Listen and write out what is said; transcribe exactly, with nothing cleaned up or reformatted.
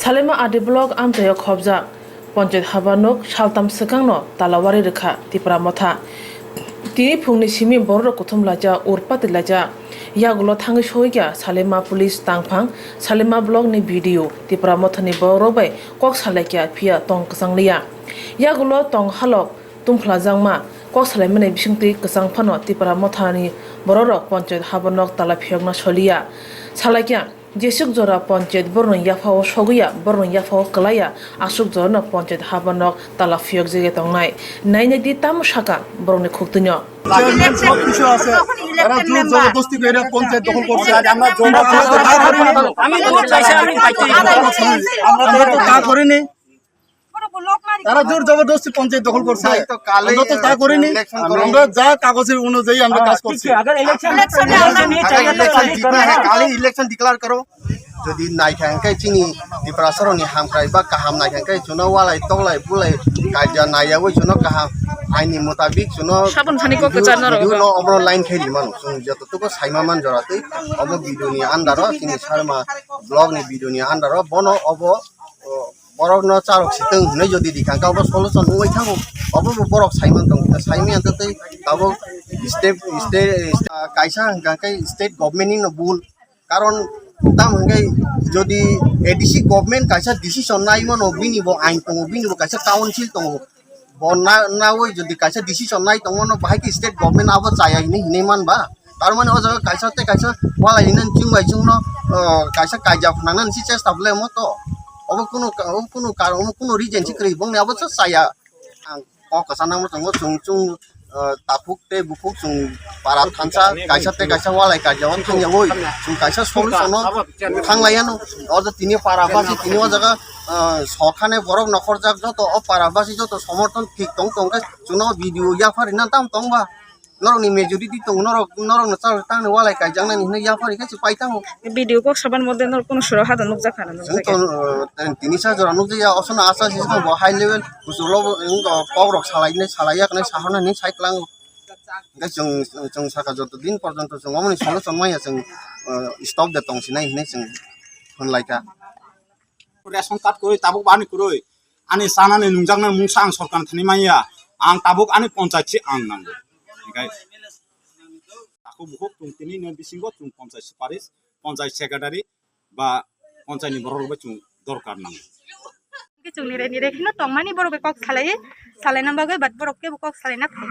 Salima A D block amchaio khobjak Panchayat habanok saltam swkangno talawari rwkha Tipra Motha. Tini phungni simi bororok kuthum laijak, urpati laijak. Yagulo thangwi sohikha Salima police tangphang, Salima blockni B D O, Tipra Mothani bororok bai kok salaikha, phiya tong kwchang liya. Yagulo tong halok tumphla jakma kok salaimani bisingtwi kwchang phano Tipra Mothani bororok Panchayat habanok tala phiyokna soliya. Salaikha, jeswk jora Panchayat borokni yaphao sogwiya, borokni yaphao kwlaiya, aswk jorano Panchayat habanok tala phiyokjagwi tongnai. Nainai di tamo saka borokni khuktwino. Chairman সব কিছু আছে। তারা জোর জবরদস্তি করে পঞ্চায়েত দখল করছে। আমরা তো তা করিনি। আমরা তো তা করিনি। তারা জোর জবরদস্তি পঞ্চায়েত দখল করছে। আমরা তো তা করিনি। আমরা যা কাগজের অনুযায়ী আমরা কাজ করছি। अगर इलेक्शन, इलेक्शन नहीं चाहिए तो इलेक्शन नहीं करना है। কালি ইলেকশন ডিক্লেয়ার করো। যদি নাইখা hwnkhe chini Tiprasarokni hamkrai ba kaham naikha hwnkhe chwngno walai toklai bulai kaijak naiyawi chwngno kaham aini mutabik chwngno sabon thani kok kwchar norok video no obono line khe rimano chwng joto tuko saima man jora twi obo video ni under o chini Salima block ni video ni under o bono obo o, borok no charok sitwng hwnwi jodi rikha hwnkhe obo solution wngwi thango obo bo borok saiman tong saimanya tei tabuk state state kaisa hwnkha khe state government ni no bul. Karon tam hwnkhe jodi A D C government kaisa decision nai mano, bini bo ain tongo, bini bo kaisa council tongo, bo na nawi jodi kaisa decision nai tong mano, bahai khe state government abo chaya hinwi hinwi man ba? Tar mani o jaga kaisa tei kaisa walai hinwi chwng bai chwngno, o, kaisa kaijak phwnang nani se chesta bwlai mo to. Obo kunu ka-, obo kunu karon, obo kunu reason se kwrwi bongni abo se chaya. Ang kok kwchangma tongo chwng chwng, o, takhuk tei bukhuk chwng para thansa kaisa tei kaisa walai kaijao thangyawi chwng kaisa solution no thanglaiano. O jaga tini para basi tini o jaga, o, sokhane borok nokhorjak joto o para basi joto somorthon thik tong tong khe chwngno video yapharina tam tong ba? Norokni majority tongo, norok, norokno chajak tangni walai kaijaknani hinwi yapharwi khe se pai thango. Video kok saban modde norok kono sura hada nukjak khana nukjak. Chwng to, uh, tini sa jora nukjakya, osona asa sisno bo high level kuchulo bo, wng, uh, kok rok salainai, salaiya khnai, sahornani sai kwlango. Hwnkhe chwng, chwng saka joto din porjonto chwng omoni solution manya chwng, uh, stop de tongsinai hinwi chwng hwnlaikha. Ration card kwrwi tabuk bo ani kwrwi. Ani chanani nungjaknai mungsa ang sorkar thani manya. Ang tabuk ani ponchayat se ang nango. Hingkai takhuk bukhuk chwng tini ni bisingo chwng ponchayat suparis, ponchayat secretary ba ponchayat ni borok rok bai chwng dorkar nango. Hingke chwng nire nire kheno tongmani borok bai kok salai, salaina bagwi, but borok kebo kok salaina phai.